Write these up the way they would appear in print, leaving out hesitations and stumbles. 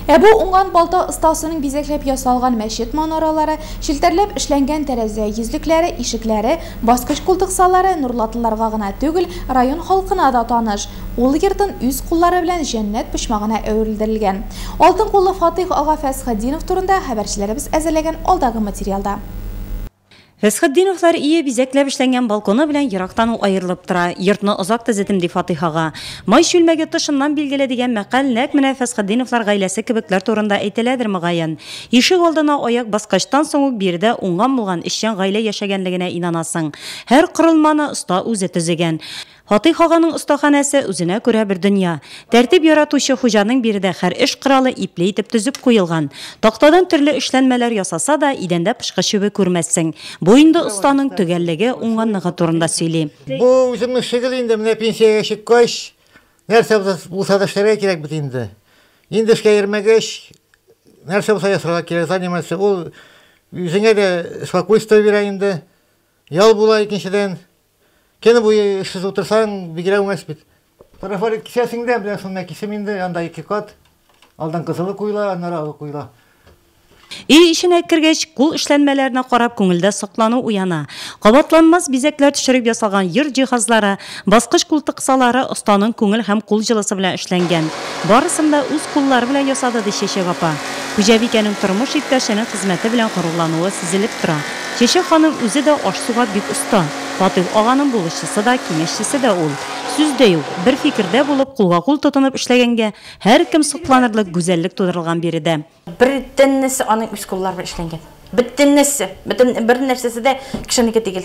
Ә бу уңган балта остасының бизәкләп ясалган мәчет манаралары, челтәрләп эшләнгән тәрәзә йөзлекләре, ишекләре, баскыч култыксалары нурлатлыларга гына түгел, район халкына да таныш. Ул йортын үз куллары белән җәннәт почмагына әверелдерелгән. Алтын куллы Фатыйх ага Фәсхетдинов турында хәбәрчеләребез әзерләгән алдагы материалда. Фәсхетдиновлар өе бизәкләп эшләнгән балконы белән ерактан ук аерылып тора. Йортны озак төзедем, ди Фатыйх ага. Май чүлмәге тышыннан билгеле дигән мәкаль нәкъ менә Фәсхетдиновлар гаиләсе кебекләр турында әйтеләдер, мөгаен. Ишек алдына аяк баскачтан соң ук биредә уңган-булган, эшчән гаилә яшәгәнлегенә инанасың. Һәр корылманы оста үзе төзегән. Фатыйх аганың остаханәсе үзенә күрә бер дөнья. Тәртип яратучы хуҗаның биредә хәр эш коралы ипле итеп төзеп куелган. Тактадан төрле эшләнмәләр ясаса да, идәндә пычкы чүбе күрмәссең. Бу инде останың төгәллеге, уңганлыгы турында сөйли. Бу үземнең шөгыль инде, менә пенсиягә чыккач, нәрсә булса да эшләргә кирәк бит инде. Инде эшкә йөрмәгәч, нәрсә булса ясарга кирәк, заниматься. Ул үзеңә дә спокойствие бирә инде. Ял була икенчедән. Көне буе эшсез утырсаң, бигрәк уңайсыз бит. Трафарет кисәсең дә, менә шунда кисем инде, анда ике кат. Алдан кызылы куела, аннары агы куела. Өй эченә кергәч, кул эшләнмәләренә карап, күңелдә соклану уяна. Кабатланмас бизәкләр төшереп ясалган йорт җиһазлары, баскыч култыксалары останың күңел һәм кул җылысы белән эшләнгән. Барысын да үз куллары белән ясады, ди Чәчәк апа. Хуҗабикәнең тормыш иптәшенең хезмәте белән горурлануы сизелеп тора. Чәчәк ханым үзе дә аш-суга бик оста. Фатыйх аганың булышчысы да, киңәшчесе дә ул. Сүз дә юк, бер фикердә булып, кулга-кул тотынып эшләгәнгә, һәркем сокланырлык гүзәллек тудырылган биредә. Бөтенесе аның үз куллары белән эшләнгән. Бөтенесе! Бөтен, бер нәрсәсе дә кешенеке түгел.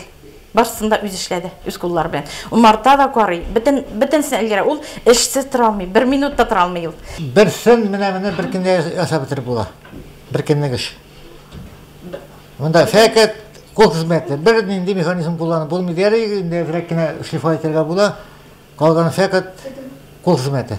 Барысын да үзе эшләде, үз куллары белән. Умарта да карый, бөтен, бөтенесен өлгерә. Ул эшсез тора алмый, бер минут та тора алмый ул. Берсен менә-менә бер көндә ясап бетереп була. Бер көнлек эш. Монда фәкать кул хезмәте. Бер нинди механизм кулланып булмый диярлек, инде әзрәк кенә шлифовать итәргә була. Калганы фәкать кул хезмәте.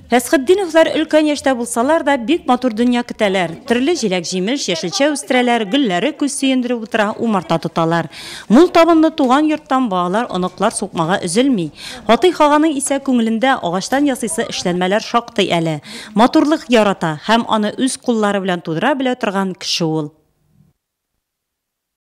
Фәсхетдиновлар өлкән яшьтә булсалар да, бик матур дөнья көтәләр. Төрле җиләк-җимеш, яшелчә үстерәләр, гөлләре күз сөендереп утыра, умарта тоталар. Мул табынлы туган йорттан балалар, оныклар сукмагы өзелми. Фатыйх аганың исә күңелендә агачтан ясыйсы эшләнмәләр шактый әле. Матурлык ярата һәм аны үз куллары белән тудыра белә торган кеше ул.